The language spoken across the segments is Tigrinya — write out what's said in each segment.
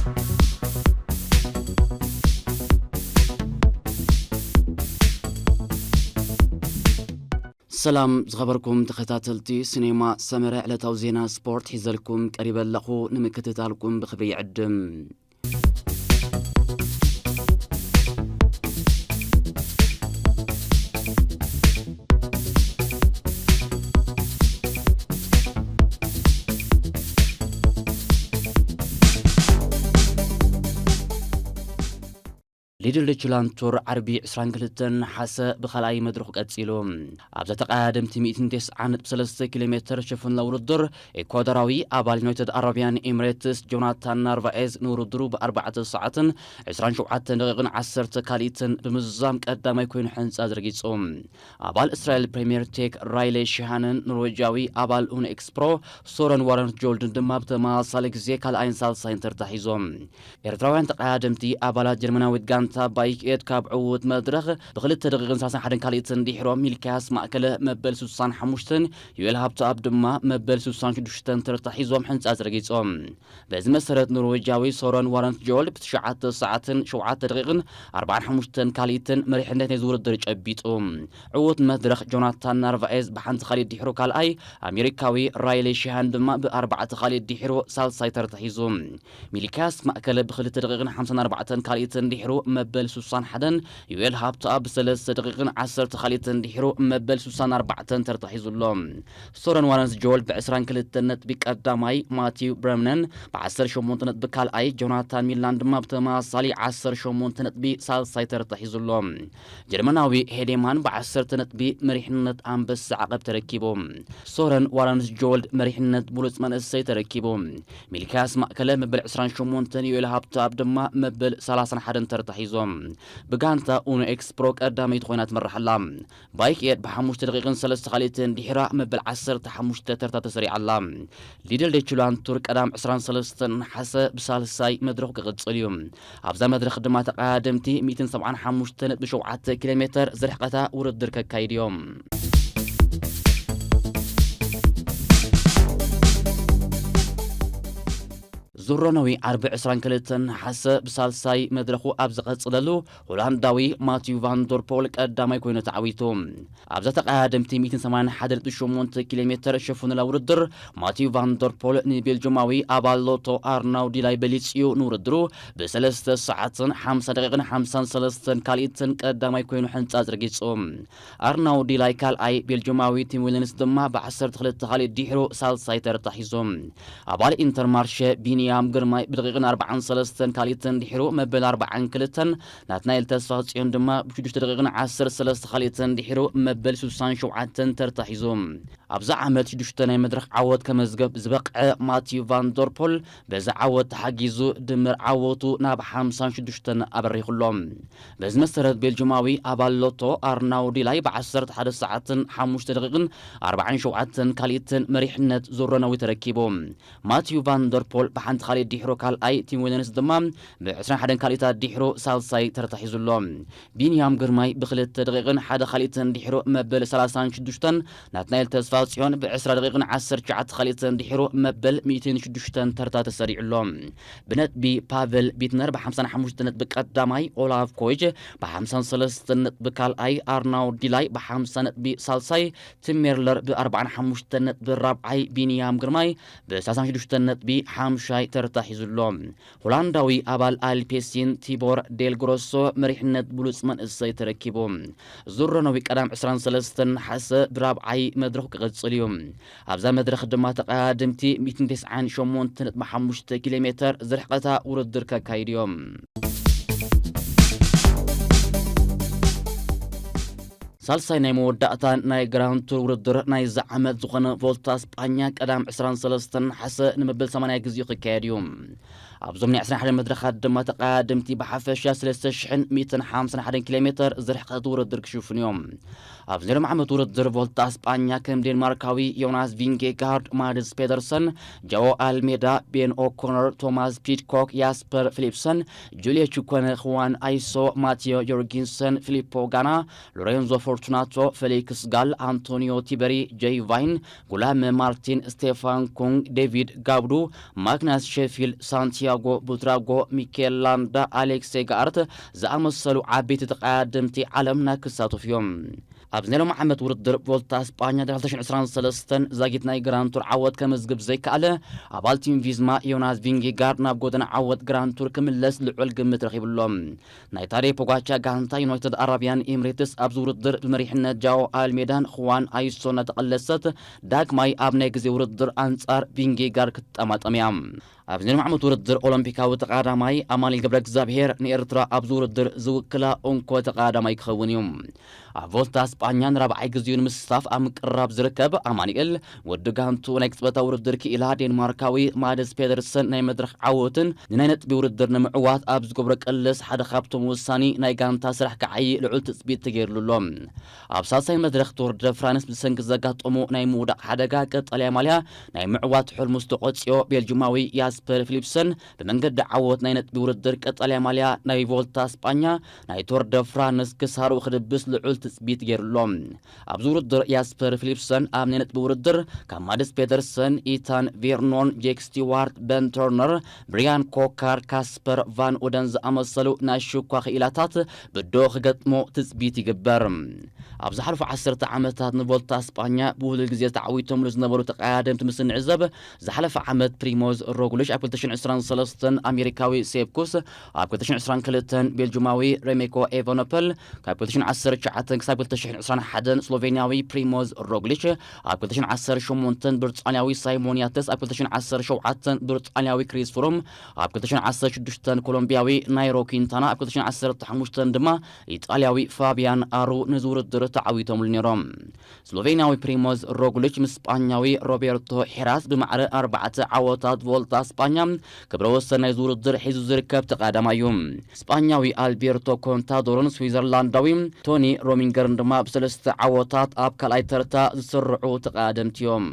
ሰላም ዝኸበርኩም ተኸታተልቲ ሲኔማ ሰመረ፣ ዕለታዊ ዜና ስፖርት ሒዘልኩም ቀሪበ ኣለኹ። ንምክትታልኩም ብኽብሪ ይዕድም። ሊድል ዱችላንድ ቱር ዓርቢ ዕስራን ክልተን ነሓሰ ብኻልኣይ መድረኹ ቀጺሉ። ኣብዛ ተቐዳደምቲ ሚእትን ተስዓን ነጥቢ ሰለስተ ኪሎ ሜተር ሸፈን ውድድር፣ ኤኳዶራዊ ኣባል ዩናይትድ ኣረቢያን ኤምሬትስ ጆናታን ናርቫኤዝ ንውድድሩ ብኣርባዕተ ሰዓትን ዕስራን ሸውዓተን ደቂቕን ዓሰርተ ካልኢትን ብምዝዛም ቀዳማይ ኮይኑ ሕንጻ ዘርጊጹ። ኣባል እስራኤል ፕሪምየር ቴክ ራይሌ ሺሃንን ኖርዌጃዊ ኣባል ኡን ኤክስፕሮ ሶረን ዋረንት ጆልድን ድማ ብተመሳሳሊ ግዜ ካልኣይን ሳልሳይን ተርታ ሒዞም። ኤርትራውያን ተቐዳደምቲ ኣባላት ጀርመናዊት ጋንታ ባይክ ኤድ ካብ ዕዉት መድረኽ ብክልተ ደቂቕን ሰላሳን ሓደን ካልኢትን ድሒሮም፣ ሚልክያስ ማእከለ መበል ስሳን ሓሙሽተን፣ ዩኤል ሃብተኣብ ድማ መበል ስሳን ሽዱሽተን ተርታ ሒዞም ሕንጻ ዘርጊጾም። በዚ መሰረት ኖርዌጃዊ ሶረን ዋረንት ጆልድ ብትሽዓተ ሰዓትን ሸውዓተ ደቂቕን ኣርባዓን ሓሙሽተን ካልኢትን መሪሕነት ናይዚ ውድድር ጨቢጡ። ዕዉት መድረኽ ጆናታን ናርቫኤዝ ብሓንቲ ካልኢት ድሒሩ ካልኣይ፣ ኣሜሪካዊ ራይሊ ሺሃን ድማ ብኣርባዕተ ካልኢት ድሒሩ ሳልሳይ ተርታ ሒዙ። ሚልክያስ ማእከለ ብክልተ ደቂቕን ሓምሳን ኣርባዕተን ካልኢትን ድሒሩ መበል ስሳን ሓደን፣ ዩኤል ሃብተኣብ ብሰለስተ ደቂቕን ዓሰርተ ካልኢትን ድሒሩ መበል ስሳን ኣርባዕተን ተርታ ሒዙ ኣሎ። ሶረን ዋረንስ ጆል ብዕስራን ክልተን ነጥቢ ቀዳማይ፣ ማቲው ብረምነን ብዓሰርተ ሸሞንተ ነጥቢ ካልኣይ፣ ጆናታን ሚላን ድማ ብተመሳሳሊ ዓሰርተ ሸሞንተ ነጥቢ ሳልሳይ ተርታ ሒዙ ኣሎ። ጀርመናዊ ሄዴማን ብዓሰርተ ነጥቢ መሪሕነት ኣንበሳ ዓቐብ ተረኪቡ። ሶረን ዋረንስ ጆልድ መሪሕነት ብሉጽ መንእሰይ ተረኪቡ። ሚልክያስ ማእከለ መበል ዕስራን ሸሞንተን፣ ዩኤል ሃብተኣብ ድማ መበል ሰላሳን ሓደን ተርታ ሒዞም። ብጋንታ ኡኖ ኤክስፕሮ ቀዳመይቲ ኮይና ትመርሕ ኣላ። ባይክ ኤድ ብሓሙሽተ ደቂቕን ሰለስተ ካልኢትን ድሒራ መበል ዓሰርተ ሓሙሽተ ተርታ ተሰሪዓ ኣላ። ሊድል ዴቹላን ቱር ቀዳም ዕስራን ሰለስተን ነሓሰ ብሳልሳይ መድረኹ ክቕጽል እዩ። ኣብዛ መድረኽ ድማ ተቐዳደምቲ ሚእትን ሰብዓን ሓሙሽተ ነጥቢ ሸውዓተ ኪሎ ሜተር ዝርሕቐታ ውድድር ከካይዱ እዮም። ዙር ሮነዊ ዓርቢ ዕስራን ክልተን ነሓሰ ብሳልሳይ መድረኹ ኣብ ዝቐጽለሉ፣ ሆላንዳዊ ማቲው ቫን ደር ፖል ቀዳማይ ኮይኑ ተዓዊቱ። ኣብዛ ተቐዳደምቲ ሚእትን ሰማንያን ሓደን ነጥቢ ሸሞንተ ኪሎ ሜተር ሸፈኑላ ውድድር፣ ማቲው ቫን ደር ፖል ንቤልጅማዊ ኣባል ሎቶ ኣርናው ዲላይ በሊጽ እዩ ንውድድሩ ብሰለስተ ሰዓትን ሓምሳ ደቂቕን ሓምሳን ሰለስተን ካልኢትን ቀዳማይ ኮይኑ ሕንጻ ዘርጊጹ። ኣርናው ዲላይ ካልኣይ፣ ቤልጅማዊ ቲም ዊልንስ ድማ ብዓሰርተ ክልተ ካልኢት ድሒሩ ሳልሳይ ተርታ ሒዙ። ኣባል ኢንተርማርሸ ቢንያም ግርማይ ብደቂቕን ኣርባዓን ሰለስተን ካልኢትን ድሒሩ መበል ኣርባዓን ክልተን፣ ናትናኤል ተስፋጽዮን ድማ ብሽዱሽተ ደቂቕን ዓሰርተ ሰለስተ ካልኢትን ድሒሩ መበል ስሳን ሸውዓተን ተርታ ሒዙ። ኣብዚ ዓመት ሽዱሽተ ናይ መድረኽ ዓወት ከመዝገብ ዝበቕዐ ማቲዩ ቫን ደር ፖል፣ በዚ ዓወት ተሓጊዙ ድምር ዓወቱ ናብ ሓምሳን ሽዱሽተን ኣበሪኹ ኣሎ። በዚ መሰረት ቤልጅማዊ ኣባል ሎቶ ኣርናው ዲላይ ብዓሰርተ ሓደ ሰዓትን ሓሙሽተ ደቂቕን ኣርባዓን ሸውዓተን ካልኢትን መሪሕነት ዙር ሮነዊ ተረኪቡ። ማቲዩ ቫን ደር ፖል ብሓንቲ ካልኢት ድሒሩ ካልኣይ፣ ቲም ዊልንስ ድማ ብዕስራን ሓደን ካልኢታት ድሒሩ ሳልሳይ ተርታ ሒዙ ኣሎ። ቢንያም ግርማይ ብክልተ ደቂቕን ሓደ ካልኢትን ድሒሩ መበል ሰላሳን ሽዱሽተን፣ ናትናኤል ተስፋጽዮን ብዕስራ ደቂቕን ዓሰርተ ትሽዓተ ካልኢትን ድሒሩ መበል ሚእትን ሽዱሽተን ተርታ ተሰሪዑ ኣሎ። ብነጥቢ ፓቨል ቢትነር ብሓምሳን ሓሙሽተ ነጥቢ ቀዳማይ፣ ኦላፍ ኮይጅ ብሓምሳን ሰለስተን ነጥቢ ካልኣይ፣ ኣርናውድ ዲላይ ብሓምሳ ነጥቢ ሳልሳይ፣ ቲም ሜርለር ብኣርባዓን ሓሙሽተን ነጥቢ ራብዓይ፣ ቢንያም ግርማይ ብሰላሳን ሽዱሽተን ነጥቢ ሓምሻይ ተርታ ሒዙ ኣሎ። ሆላንዳዊ ኣባል ኣልፔሲን ቲቦር ዴል ግሮሶ መሪሕነት ብሉጽ መንእሰይ ተረኪቡ። ዙር ሮነዊ ቀዳም ዕስራን ሰለስተን ነሓሰ ብራብዓይ መድረኹ ክቕጽል እዩ። ኣብዛ መድረኽ ድማ ተቐዳደምቲ ሚእትን ተስዓን ሸሞንተን ነጥቢ ሓሙሽተ ኪሎ ሜተር ዝርሕቐታ ውድድር ከካይዱ እዮም። ሳልሳይ ናይ መወዳእታ ናይ ግራንድ ቱር ውድድር ናይዚ ዓመት ዝኾነ ቮልታ ስጳኛ ቀዳም ዕስራን ሰለስተን ነሓሰ ንመበል ሰማንያ ግዜኡ ክካየድ እዩ። ኣብዞም ናይ ዕስራን ሓደን መድረኻት ድማ ተቐዳደምቲ ብሓፈሻ ሰለስተ ሽሕን ሚእትን ሓምሳን ሓደን ኪሎ ሜተር ዝርሕቐት ውድድር ክሽፍኑ እዮም። ኣብዚ ናይ ሎም ዓመት ውድድር ቮልታ ስጳኛ ከም ዴንማርካዊ ዮናስ ቪንጌጋርድ፣ ማድስ ፔደርሰን፣ ጃኦ ኣልሜዳ፣ ቤን ኦኮነር፣ ቶማስ ፒድኮክ፣ ያስፐር ፊሊፕሰን፣ ጁልየ ቹኮነ፣ ክዋን ኣይሶ፣ ማቲዮ ዮርጊንሰን፣ ፊሊፖ ጋና፣ ሎሬንዞ ፎርቱናቶ፣ ፌሊክስ ጋል፣ ኣንቶኒዮ ቲበሪ፣ ጄይ ቫይን፣ ጉላመ ማርቲን፣ ስቴፋን ኩንግ፣ ዴቪድ ጋብዱ፣ ማግናስ ሼፊልድ፣ ሳንቲያጎ ሳንቲያጎ ቡትራጎ፣ ሚኬል ላንዳ፣ ኣሌክሴ ጋርት ዝኣመሰሉ ዓበይቲ ተቐዳደምቲ ዓለም ናይ ክሳተፉ እዮም። ኣብዚ ናይ ሎሚ ዓመት ውድድር ቮልታ ስጳኛ ክልተ ሽሕን ዕስራን ሰለስተን ዛጊት ናይ ግራንድ ቱር ዓወት ከመዝግብ ዘይከኣለ ኣባል ቲም ቪዝማ ዮናስ ቪንጌጋርድ ናብ ጎደና ዓወት ግራንድ ቱር ክምለስ ልዑል ግምት ረኺብሎም። ናይ ታዴ ፖጋቻ ጋንታ ዩናይትድ ኣረቢያን ኤምሬትስ ኣብዚ ውድድር ብመሪሕነት ጃኦ ኣልሜዳን ኹዋን ኣይሶ እናተቐለሰት ዳግማይ ኣብ ናይ ግዜ ውድድር ኣንጻር ቪንጌጋርድ ክትጠማጠም እያ። ኣብዚ ናይ ሎሚ ዓመት ውድድር ኦሎምፒካዊ ተቐዳዳማይ ኣማኑኤል ገብረ እግዚኣብሔር ንኤርትራ ኣብዚ ውድድር ዝውክላ እንኮ ተቐዳዳማይ ክኸውን እዩ። ኣብ ቮልታ ስጳኛ ንራብዓይ ግዜኡ ንምስታፍ ኣብ ምቅርራብ ዝርከብ ኣማኑኤል፣ ወዲ ጋንቱ ናይ ቅጽበታዊ ውድድር ክኢላ ዴንማርካዊ ማድስ ፔደርሰን ናይ መድረኽ ዓወትን ንናይ ነጥቢ ውድድር ንምዕዋት ኣብ ዝገብሮ ቅልስ ሓደ ካብቶም ወሳኒ ናይ ጋንታ ስራሕ ክዓዪ ልዑል ትጽቢት ተገይርሉ ኣሎ። ኣብ ሳልሳይ መድረኽ ቶር ደ ፍራንስ ብሰንኪ ዘጋጠሞ ናይ ምውዳቕ ሓደጋ ቀጠልያ ማልያ ናይ ምዕዋት ሕልሙ ዝተቖጽዮ ቤልጅማዊ ያስፐር ፊሊፕሰን ብመንገዲ ዓወት ናይ ነጥቢ ውድድር ቀጠልያ ማልያ ናይ ቮልታ ስጳኛ ናይ ቶር ደ ፍራንስ ክሳርኡ ክድብስ ልዑል ትጽቢት ገይሩ ኣሎ። ኣብዚ ውድድር ያስፐር ፊሊፕሰን ኣብ ናይ ነጥቢ ውድድር ካብ ማድስ ፔደርሰን፣ ኢታን ቬርኖን፣ ጄክ ስቲዋርት፣ በን ተርነር፣ ብሪያን ኮካር፣ ካስፐር ቫን ኡደን ዝኣመሰሉ ናይ ሽኳ ክኢላታት ብዶ ክገጥሞ ትጽቢት ይግበር። ኣብ ዝሓለፉ ዓሰርተ ዓመታት ንቮልታ ስጳኛ ብውህሉል ግዜ ተዓዊቶምሉ ዝነበሩ ተቐያደምቲ ምስ እንዕዘብ፣ ዝሓለፈ ዓመት ፕሪሞዝ ሮግሊች ኣብ ክልተ ሽሕን ዕስራን ሰለስተን፣ ኣሜሪካዊ ሴፕ ኩስ ኣብ ክልተ ሽሕን ዕስራን ክልተን፣ ቤልጁማዊ ሬሜኮ ኤቨኖፐል ካብ ክልተ ሽሕን ዓሰርተ ትሽዓተን ክሳብ ክልተ ሽሕን ዕስራን ሓደን፣ ስሎቬንያዊ ፕሪሞዝ ሮግሊች ኣብ ክልተ ሽሕን ዓሰርተ ሸሞንተን፣ ብሪጣንያዊ ሳይሞን ያተስ ኣብ ክልተ ሽሕን ዓሰርተ ሸውዓተን፣ ብሪጣንያዊ ክሪስ ፍሩም ኣብ ክልተ ሽሕን ዓሰርተ ሽዱሽተን፣ ኮሎምቢያዊ ናይሮ ኪንታና ኣብ ክልተ ሽሕን ዓሰርተ ሓሙሽተን ድማ ኢጣልያዊ ፋቢያን ኣሩ ነዚ ውድድር ተዓዊቶምሉ ነይሮም። ስሎቬንያዊ ፕሪሞዝ ሮግሊች ምስ ስጳኛዊ ሮቤርቶ ሄራስ ብማዕረ ኣርባዕተ ዓወታት ቮልታ ስጳኛ ክብረ ወሰን ናይዚ ውድድር ሒዙ ዝርከብ ተቐዳዳማይ እዩ። ስጳኛዊ ኣልቤርቶ ኮንታዶርን ስዊዘርላንዳዊ ቶኒ ሮሚንገርን ድማ ብሰለስተ ዓወታት ኣብ ካልኣይ ተርታ ዝስርዑ ተቐዳደምቲ እዮም።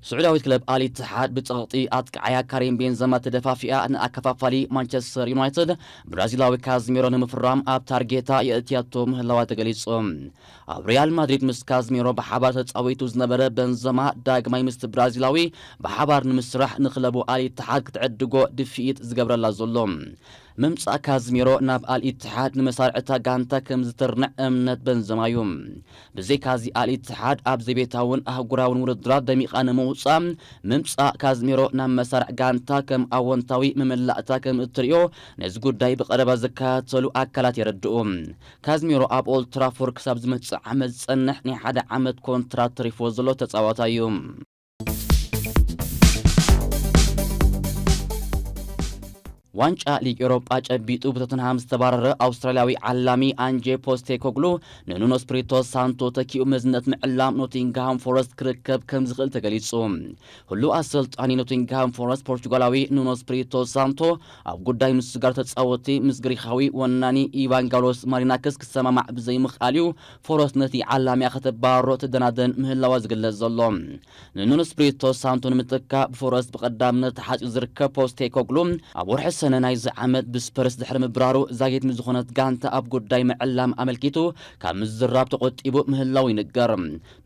ስዑዳዊት ክለብ ኣል ኢትሓድ ብጸቕጢ ኣጥቃዓያ ካሪም ቤንዘማ ተደፋፊኣ ንኣከፋፋሊ ማንቸስተር ዩናይትድ ብራዚላዊ ካዝሜሮ ንምፍራም ኣብ ታርጌታ የእትያቶ ምህላዋ ተገሊጹ። ኣብ ሪያል ማድሪድ ምስ ካዝሜሮ ብሓባር ተጻዊቱ ዝነበረ በንዘማ ዳግማይ ምስቲ ብራዚላዊ ብሓባር ንምስራሕ ንክለቡ ኣል ኢትሓድ ክትዕድጎ ድፍኢት ዝገብረላ ዘሎ። ምምጻእ ካዝሜሮ ናብ ኣል ኢትሓድ ንመሳርዕታ ጋንታ ከም ዝትርንዕ እምነት በንዘማ እዩ። ብዘይካዚ ኣል ኢትሓድ ኣብ ዘቤታውን ኣህጉራውን ውድድራት ደሚቓ ንምውጻእ ምምጻእ ካዝሜሮ ናብ መሳርዕ ጋንታ ከም ኣወንታዊ መመላእታ ከም እትርእዮ ነዚ ጉዳይ ብቐረባ ዝከታተሉ ኣካላት የረድኡ። ካዝሜሮ ኣብ ኦልድ ትራፎርድ ክሳብ ዝመጽእ ዓመት ዝጸንሕ ናይ ሓደ ዓመት ኮንትራት ተሪፍዎ ዘሎ ተጻዋታይ እዩ። ዋንጫ ሊግ ኤውሮጳ ጨቢጡ ብቶተንሃም ዝተባረረ ኣውስትራልያዊ ዓላሚ ኣንጄ ፖስቴኮግሉ ንኑኖ ስፕሪቶ ሳንቶ ተኪኡ መዝነት ምዕላም ኖቲንግሃም ፎረስት ክርከብ ከም ዝኽእል ተገሊጹ። ህሉው ኣሰልጣኒ ኖቲንግሃም ፎረስት ፖርቹጋላዊ ኑኖ ስፕሪቶ ሳንቶ ኣብ ጉዳይ ምስጋር ተጻወቲ ምስ ግሪኻዊ ወናኒ ኢቫንጋሎስ ማሪናክስ ክሰማማዕ ብዘይምኽኣል እዩ ፎረስት ነቲ ዓላሚኣ ከተባርሮ ትደናደን ምህላዋ ዝግለጽ ዘሎ። ንኑኖ ስፕሪቶ ሳንቶ ንምትካእ ብፎረስት ብቐዳምነት ተሓጺኡ ዝርከብ ፖስቴኮግሉ ኣብ ወርሒ ሰነ ናይዚ ዓመት ብስፐርስ ድሕሪ ምብራሩ ዛጊት ምስ ዝኾነት ጋንታ ኣብ ጉዳይ ምዕላም ኣመልኪቱ ካብ ምዝራብ ተቖጢቡ ምህላው ይንገር።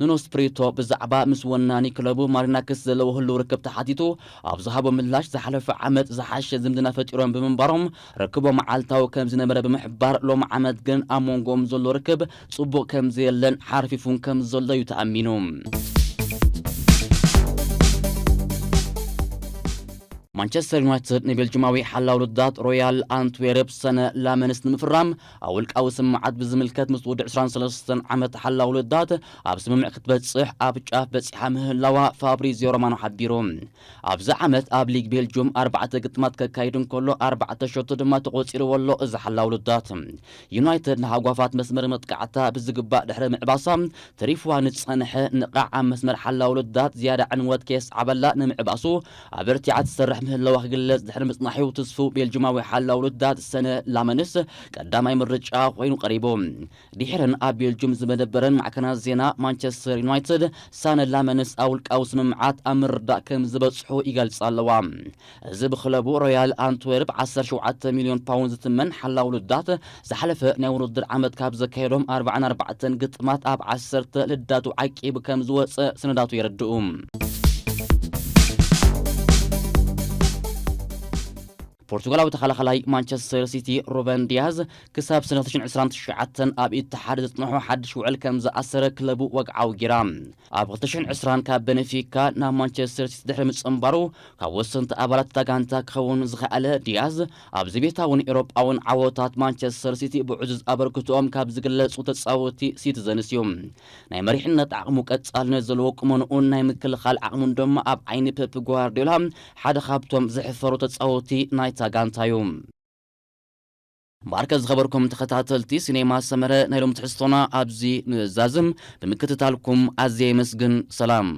ኑኖ ስፕሪቶ ብዛዕባ ምስ ወናኒ ክለቡ ማሪናክስ ዘለዎ ህልው ርክብ ተሓቲቱ ኣብ ዝሃቦ ምላሽ ዝሓለፈ ዓመት ዝሓሸ ዝምድና ፈጢሮም ብምንባሮም ርክቦም መዓልታዊ ከም ዝነበረ ብምሕባር ሎም ዓመት ግን ኣብ መንጎኦም ዘሎ ርክብ ጽቡቕ ከም ዘየለን ሓርፊፉን ከም ዘሎ እዩ ተኣሚኑ። ማንቸስተር ዩናይትድ ንቤልጅማዊ ሓላው ልዳት ሮያል ኣንትዌርፕ ሰነ ላመንስ ንምፍራም ኣብ ውልቃዊ ስምዓት ብዝምልከት ምስ ውድዕ ዕስራን ሰለስተን ዓመት ሓላው ልዳት ኣብ ስምምዕ ክትበጽሕ ኣብ ጫፍ በጺሓ ምህላዋ ፋብሪዚዮ ሮማኖ ሓቢሩ። ኣብዚ ዓመት ኣብ ሊግ ቤልጁም ኣርባዕተ ግጥማት ከካይድ እንከሎ ኣርባዕተ ሸቶ ድማ ተቖጺርዎ ኣሎ። እዚ ሓላው ልዳት ዩናይትድ ንሃጓፋት መስመር መጥቃዕታ ብዝግባእ ድሕሪ ምዕባሳ ተሪፍዋ ንጸንሐ ንቓዕ ኣብ መስመር ሓላው ልዳት ዝያዳ ዕንወት ከየስዓበላ ንምዕባሱ ኣበርቲዓ ትሰርሕ ምህላዋ ክግለጽ ድሕሪ ምጽናሑ ትስፉው ቤልጅማዊ ሓላው ልዳት ሰነ ላመንስ ቀዳማይ ምርጫ ኮይኑ ቀሪቡ። ድሕረን ኣብ ቤልጁም ዝመደበረን ማዕከናት ዜና ማንቸስተር ዩናይትድ ሳነ ላመንስ ኣብ ውልቃዊ ስምምዓት ኣብ ምርዳእ ከም ዝበጽሑ ይገልጻ ኣለዋ። እዚ ብክለቡ ሮያል ኣንትወርፕ ዓሰርተ ሸውዓተ ሚልዮን ፓውንድ ዝትመን ሓላው ልዳት ዝሓለፈ ናይ ውድድር ዓመት ካብ ዘካየዶም ኣርባዓን ኣርባዕተን ግጥማት ኣብ ዓሰርተ ልዳቱ ዓቂቡ ከም ዝወጸ ሰነዳቱ የረድኡ። ፖርቱጋላዊ ተኸላኻላይ ማንቸስተር ሲቲ ሩበን ዲያዝ ክሳብ ሰነ ክልተ ሽሕን ዕስራን ትሽዓተን ኣብ ኢትሓድ ዘጽንሖ ሓድሽ ውዕል ከም ዝኣሰረ ክለቡ ወግዓዊ ጌራ። ኣብ ክልተ ሽሕን ዕስራን ካብ ቤነፊካ ናብ ማንቸስተር ሲቲ ድሕሪ ምጽንባሩ ካብ ወሰንቲ ኣባላት እታ ጋንታ ክኸውን ዝኸኣለ ዲያዝ፣ ኣብዚ ቤታውን ኤውሮጳውን ዓወታት ማንቸስተር ሲቲ ብዕዙዝ ኣበርክቶኦም ካብ ዝግለጹ ተጻወቲ ሲቲዘንስ እዩ። ናይ መሪሕነት ዓቕሙ፣ ቀጻልነት ዘለዎ ቁመንኡን ናይ ምክልኻል ዓቕሙን ድማ ኣብ ዓይኒ ፔፕ ጓርዲዮላ ሓደ ካብቶም ዝሕፈሩ ተጻወቲ ናይታ ጋንታ እዩ። እምበኣርከ ዝኸበርኩም ተኸታተልቲ ሲኔማ ሰመረ፣ ናይ ሎም ትሕዝቶና ኣብዚ ንዛዝም። ብምክትታልኩም ኣዝየ የመስግን። ሰላም።